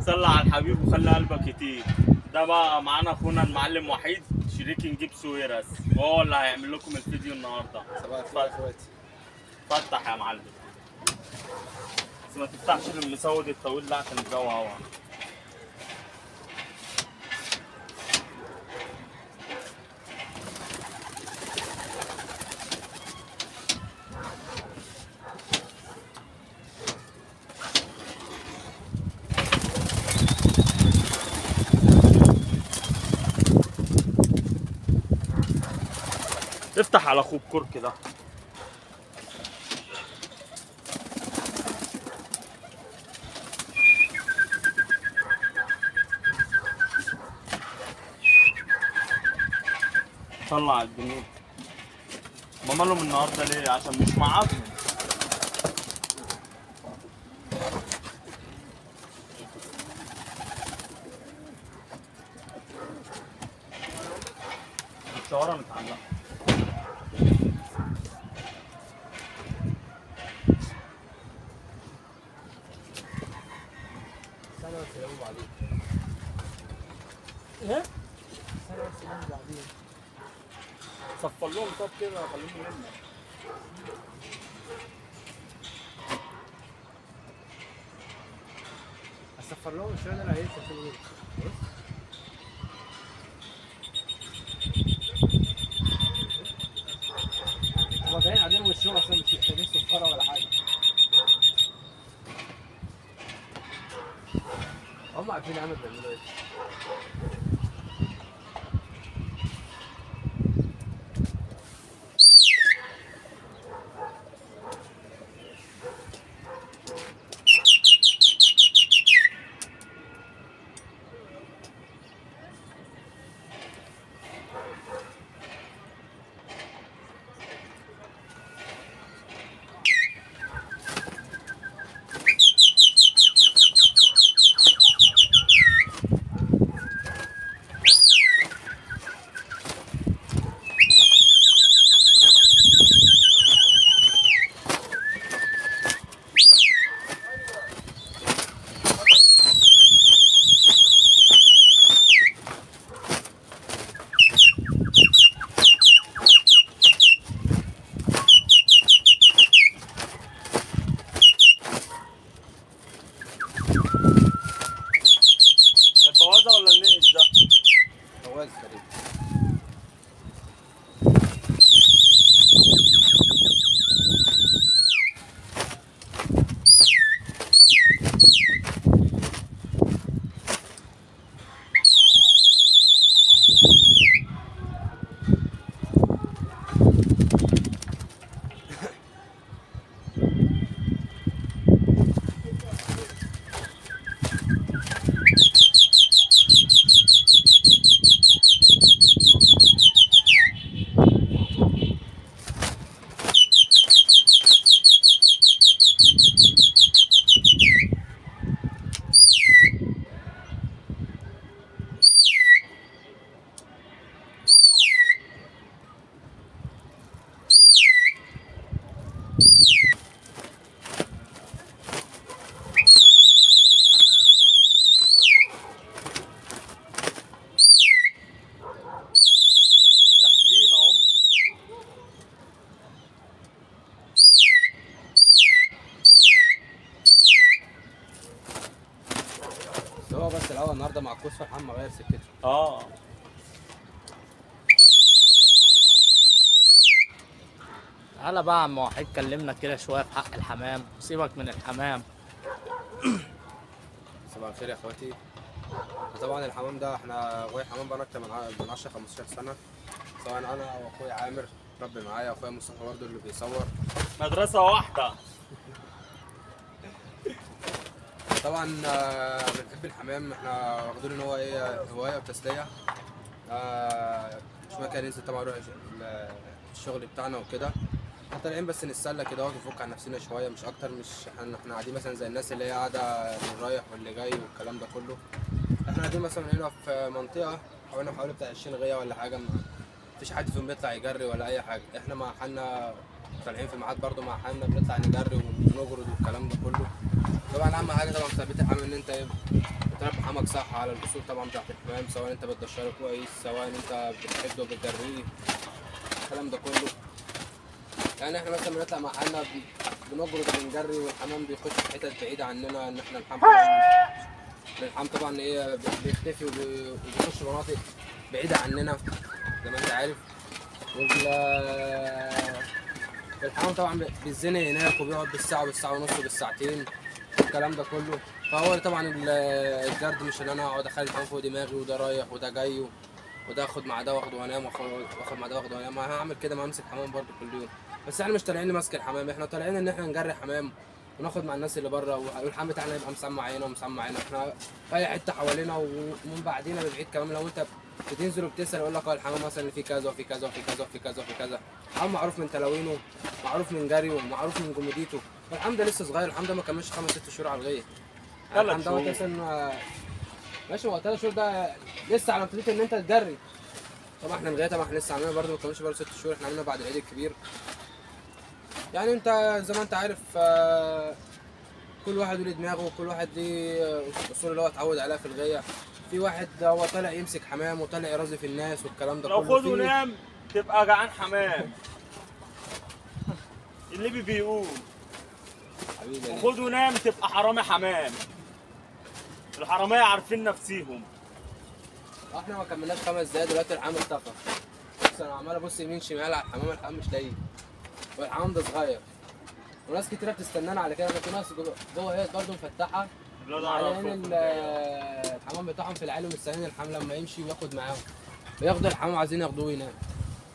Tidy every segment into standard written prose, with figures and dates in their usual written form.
صلى على الحبيب وخلي قلبك يطير. ده بقى معانا اخونا المعلم وحيد شريك نجيب سويرس، وهو اللي هيعمل لكم الفيديو النهارده. صباح الخير يا اخواتي. فتح يا معلم، بس ما تفتحش المسود الطويل ده عشان الجو هوا. افتح على اخوك كرك ده. طلع الجنود. ما مالهم النهارده ليه؟ عشان مش معاهم. الشوارع متعلقه. سنة وسلام بعدين. ايه؟ سنة وسلام بعدين. صفر لهم طب كده خليهم يلموا. اصفر لهم شوية انا عايز عشان ايه؟ هما باين عليهم وشهم اصلا مش محتاجين صفارة ولا حاجة. هم عارفين يا عم بيعملوا ايه. ده البوازه ولا النقش ده؟ فواز تقريبا. داخلين اهم. بس هو بس الاول النهارده مع الكوس فرحان ما غير سكته. اه تعالى بقى يا عم وحيد، كلمنا كده شوية في حق الحمام. سيبك من الحمام. صباح الخير يا اخواتي. طبعا الحمام ده احنا غاوي حمام بقالنا اكتر من 10 15 سنة، سواء انا او اخويا عامر ربي معايا، اخويا مصطفى برضه اللي بيصور. مدرسه واحدة. طبعا بنحب الحمام، احنا واخدينه ان هو ايه، هواية وتسلية. مش مكان ننزل طبعا نروح الشغل بتاعنا وكده، احنا طالعين بس نتسلى كده ونفك عن نفسنا شوية مش اكتر. مش احنا قاعدين مثلا زي الناس اللي هي قاعدة اللي رايح واللي جاي والكلام ده كله. احنا قاعدين مثلا هنا في منطقة حوالي بتاع 20 غيه ولا حاجة، مفيش حد فيهم بيطلع يجري ولا اي حاجة. احنا مع حالنا طالعين في ميعاد برضو مع حالنا، بنطلع نجري ونجرد والكلام ده كله. طبعا اهم حاجة طبعا في تربيه الحمام ان انت ايه، تربي حمامك صح على الاصول طبعا بتاعت الحمام، سواء انت بتدشره كويس، سواء انت بتحبه وبتجريه، الكلام ده كله. يعني احنا مثلا بنطلع مع حالنا بنجرد وبنجري، والحمام بيخش في حتت بعيدة عننا، ان احنا الحمام الحمام طبعا ايه بيختفي وبيخش مناطق بعيدة عننا زي ما انت عارف. الحمام طبعا بيتزنق هناك وبيقعد بالساعة وبالساعة ونص وبالساعتين الكلام ده كله. فهو طبعا الجرد مش ان انا اقعد اخلي الحمام فوق دماغي وده رايح وده جاي وده اخد مع ده واخده وانام، واخد مع ده واخده وانام. ما هعمل كده، ما امسك حمام برده كل يوم. بس احنا مش طالعين نمسك الحمام، احنا طالعين ان احنا نجري حمام وناخد مع الناس اللي بره، والحمام بتاعنا يبقى مسمع هنا ومسمع هنا، احنا في اي حتة حوالينا ومن بعدينا ببعيد كمان. لو انت بتنزل وبتسال يقول لك اه الحمام مثلا اللي فيه كذا وفي كذا وفي كذا وفي كذا وفي كذا. الحمام معروف من تلاوينه، معروف من جريه، معروف من جموديته. الحمام ده لسه صغير، الحمام ده ما كملش 5 6 شهور على الغيه. 3 الحمام شهور. ده مثلا ماشي، هو 3 شهور ده لسه على ابتديت ان انت تجري. طبعا احنا الغاية طبعا احنا لسه عاملينها برده ما كملش برده 6 شهور، احنا عاملينها بعد العيد الكبير. يعني انت زي ما انت عارف كل واحد له دماغه، وكل واحد ليه الاصول اللي هو اتعود عليها في الغاية. في واحد هو طالع يمسك حمام وطالع يرازي في الناس والكلام ده لو كله. خد ونام تبقى جعان حمام. الليبي بيقول حبيبي يا وخد ونام تبقى حرامي حمام. الحرامية عارفين نفسيهم. احنا ما كملناش 5 دقايق دلوقتي الحمام اختفى. بص انا عمال ابص يمين شمال على الحمام، الحمام مش لاقيه، والحمام ده صغير وناس كتيرة بتستنانا على كده. في ناس جوه هي برضه مفتحة على الحمام بتاعهم في العالي ومستنيين الحمام لما يمشي وياخد معاهم، بياخدوا الحمام عايزين ياخدوه ينام.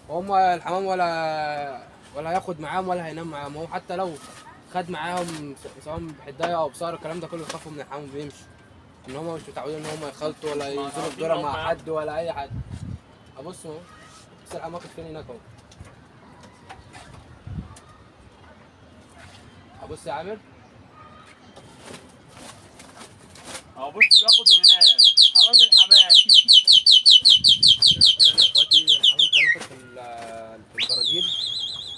وهم الحمام ولا هياخد معاهم ولا هينام معاهم. هو حتى لو خد معاهم سواء بحدايه او بصقر الكلام ده كله يخافوا من الحمام وبيمشوا، ان هم مش متعودين ان هم يخلطوا ولا ينزلوا في دورة مع حد ولا اي حد. ابص اهو، بص الحمام واخد فين هناك اهو. ابص يا عامر اهو، بص بياخد وينام حرامي الحمام. اخواتي الحمام كان واخد في البراجيل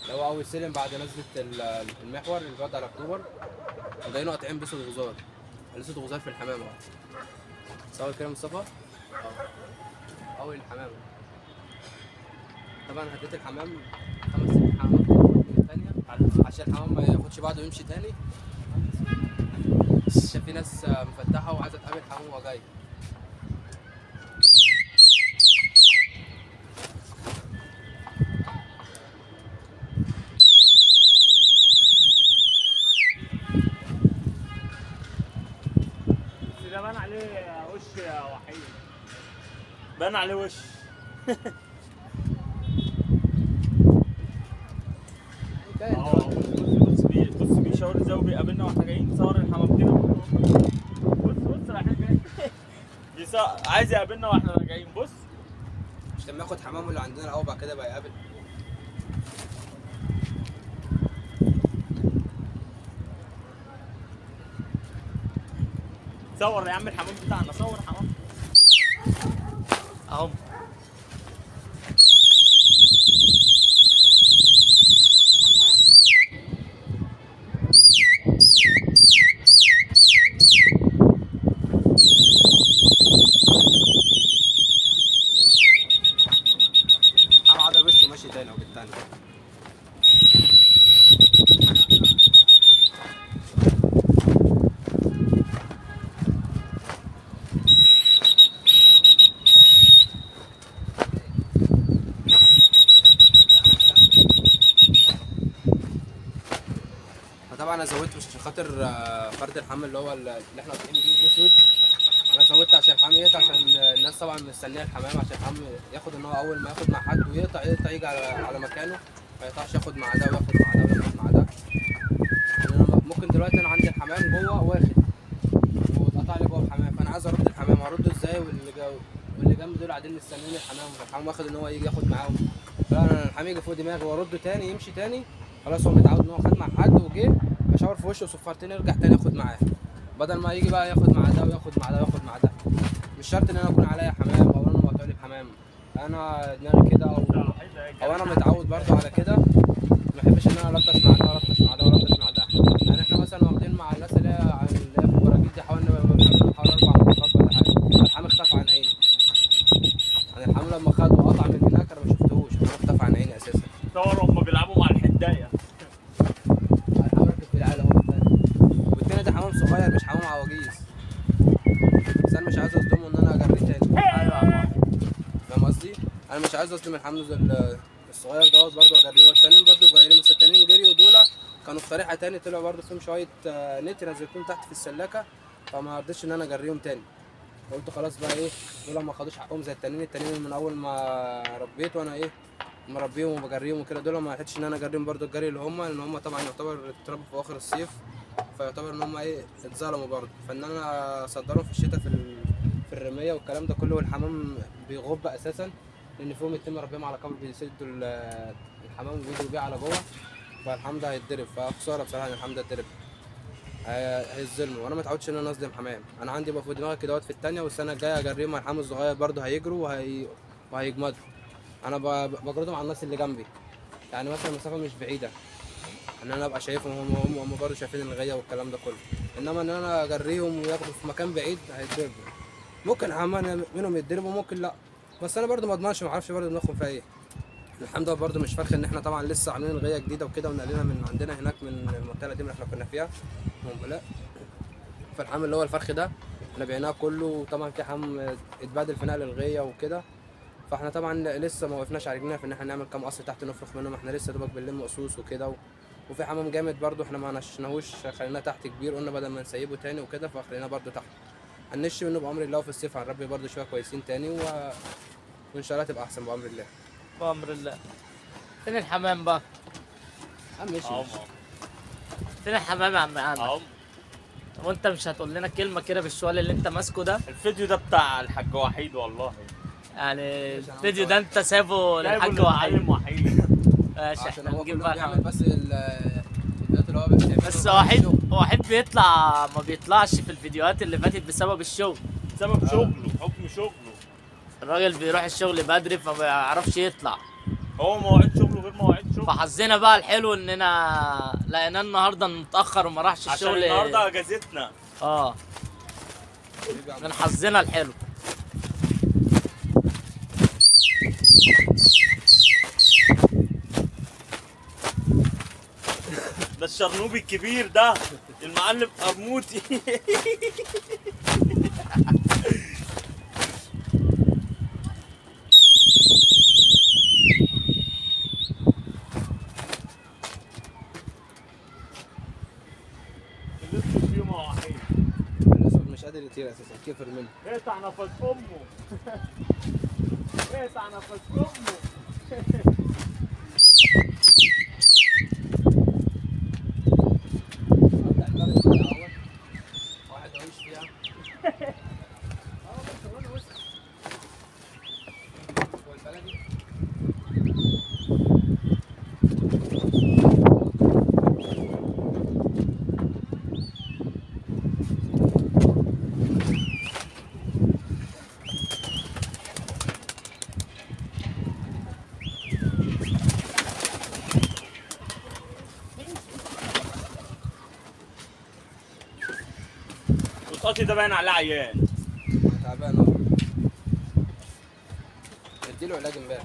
اللي هو اول سلم بعد نزله المحور اللي بيقعد على اكتوبر، وجايين قاطعين بيصة غزار، لسه غزار في الحمام اهو. صور كده مصطفى اهو، اول الحمام. طبعا هديت الحمام 5 6 حمامات من الثانية عشان الحمام ما ياخدش بعضه ويمشي تاني، عشان في ناس مفتحة وعايزه تقابل حمام وهو جاي. بس ده بان عليه وش يا وحيد، بان عليه وش. بص بص بيشاور ازاي وبيقابلنا واحنا جايين. صور الحمام كده، بص بص رايحين جايين. عايز يقابلنا واحنا راجعين. بص مش لما ياخد حمامه اللي عندنا الاول بعد كده بقى يقابل. صور يا عم الحمام بتاعنا، صور حمام اهو. عضل وشه ماشي تاني او بالتاني. فطبعا انا زودت مش عشان خاطر فرد الحمام اللي هو اللي احنا قاطعين بيه الاسود، انا زودت عشان الحمام يقطع، عشان الناس طبعا مستنيه الحمام، عشان الحمام ياخد ان هو اول ما ياخد مع حد ويقطع يقطع يجي على مكانه، ما يقطعش ياخد مع ده وياخد مع ده وياخد مع ده. يعني انا ممكن دلوقتي انا عندي الحمام جوه واخد واتقطع لي جوه الحمام، فانا عايز ارد الحمام، هرده ازاي واللي جنب دول قاعدين مستنيين الحمام، فالحمام واخد ان هو يجي ياخد معاهم، فانا الحمام يجي فوق دماغي وارده تاني يمشي تاني، خلاص هو متعود ان هو خد مع حد وجه اشاور في وشه وصفرتين يرجع تاني ياخد معاه، بدل ما يجي بقى ياخد مع ده وياخد مع ده وياخد مع ده. مش شرط ان انا اكون عليا حمام او انا مقطوع لي بحمام، انا دماغي كده او انا متعود برضو على كده، ما بحبش ان انا الطش مع ده والطش مع ده والطش مع ده. يعني احنا مثلا واخدين مع الناس اللي هي في البراجيل دي حوالي ما بين حوالي 4 مرات ولا انا مش عايز اظلم الحمام الصغير دوت برضه اجريه، والتانيين برضه صغيرين، بس التانيين جريوا دول كانوا في طريقه تاني، طلعوا برضه فيهم شوية نت، نزلتهم تحت في السلاكه، فما رضيتش ان انا اجريهم تاني. قلت خلاص بقى ايه، دول ما خدوش حقهم زي التانيين. التانيين من اول ما ربيت وانا ايه مربيهم وبجريهم وكده، دول ما لحقتش ان انا اجريهم برضه الجري اللي هم، لان هم طبعا يعتبر اتربوا في اواخر الصيف، فيعتبر ان هم ايه اتظلموا برضه. فان انا اصدرهم في الشتاء في الرمية والكلام ده كله، والحمام بيغب اساسا، لان فيهم اتنين مربيهم على كبر بيسدوا الحمام وبيجروا بيه على جوه، فالحمام ده هيتضرب. فخساره بصراحة ان الحمام ده اتضرب، هيتظلموا. وانا ما اتعودتش ان انا اظلم حمام، انا عندي بقى في دماغي كده في الثانية، والسنة الجاية اجريهم مع الحمام الصغير برضه هيجروا وهيجمدوا. انا بجردهم على الناس اللي جنبي، يعني مثلا المسافة مش بعيدة ان انا ابقى شايفهم، هم برضه شايفين الغيه والكلام ده كله. انما ان انا اجريهم وياخدوا في مكان بعيد هيتضربوا، ممكن حمام منهم يتضربوا ممكن لا، بس انا برضه ما اضمنش، ما اعرفش برضه دماغهم فيها ايه. الحمد لله برضه مش فرخ ان احنا طبعا لسه عاملين غيه جديدة وكده، ونقلنا من عندنا هناك من المنطقة القديمة اللي احنا كنا فيها من بولاق. فالحمام اللي هو الفرخ ده احنا بعناه كله، وطبعا في حمام اتبهدل في نقل الغيه وكده، فاحنا طبعا لسه ما وقفناش على رجلنا في ان احنا نعمل كام قص تحت نفرخ منهم، احنا لسه دوبك بنلم قصوص وكده وفي حمام جامد برضو احنا ما نشناهوش، خليناه تحت كبير، قلنا بدل ما نسيبه تاني وكده فخليناه برضو تحت، هنش منه بامر الله، وفي الصيف هنربي برضو شوية كويسين تاني وان شاء الله تبقى احسن بامر الله. بأمر الله. فين الحمام بقى؟ عم ماشي. اهم فين الحمام يا عم عامر؟ اهم. وانت مش هتقول لنا كلمة كده بالشوال اللي انت ماسكه ده؟ الفيديو ده بتاع الحاج وحيد والله، يعني الفيديو ده انت سايبه جايبه للحاج وحيد. للمعلم وحيد. ماشي، عشان احنا هو هنجيب كله بقى بيعمل الحمام. بس الفيديوهات اللي هو بيعملها. بس وحيد بيطلع ما بيطلعش في الفيديوهات اللي فاتت بسبب الشغل. بسبب شغله، حكم شغله. الراجل بيروح الشغل بدري فما بيعرفش يطلع. هو مواعيد شغله غير مواعيد شغله. فحظنا بقى الحلو اننا لقيناه النهارده متاخر وما راحش عشان الشغل النهارده اجازتنا. اه، من حظنا الحلو. ده الشرنوبي الكبير ده المعلم قرموطي. الاسود فيه مواعيد. الاسود مش قادر يطير اساسا، كفر منه. اقطع نفس امه. اقطع نفس امه. واحد عايش فيها. والبلدي والقاطي ده باين عليه عيان. تعبان اهو، اديله علاج امبارح.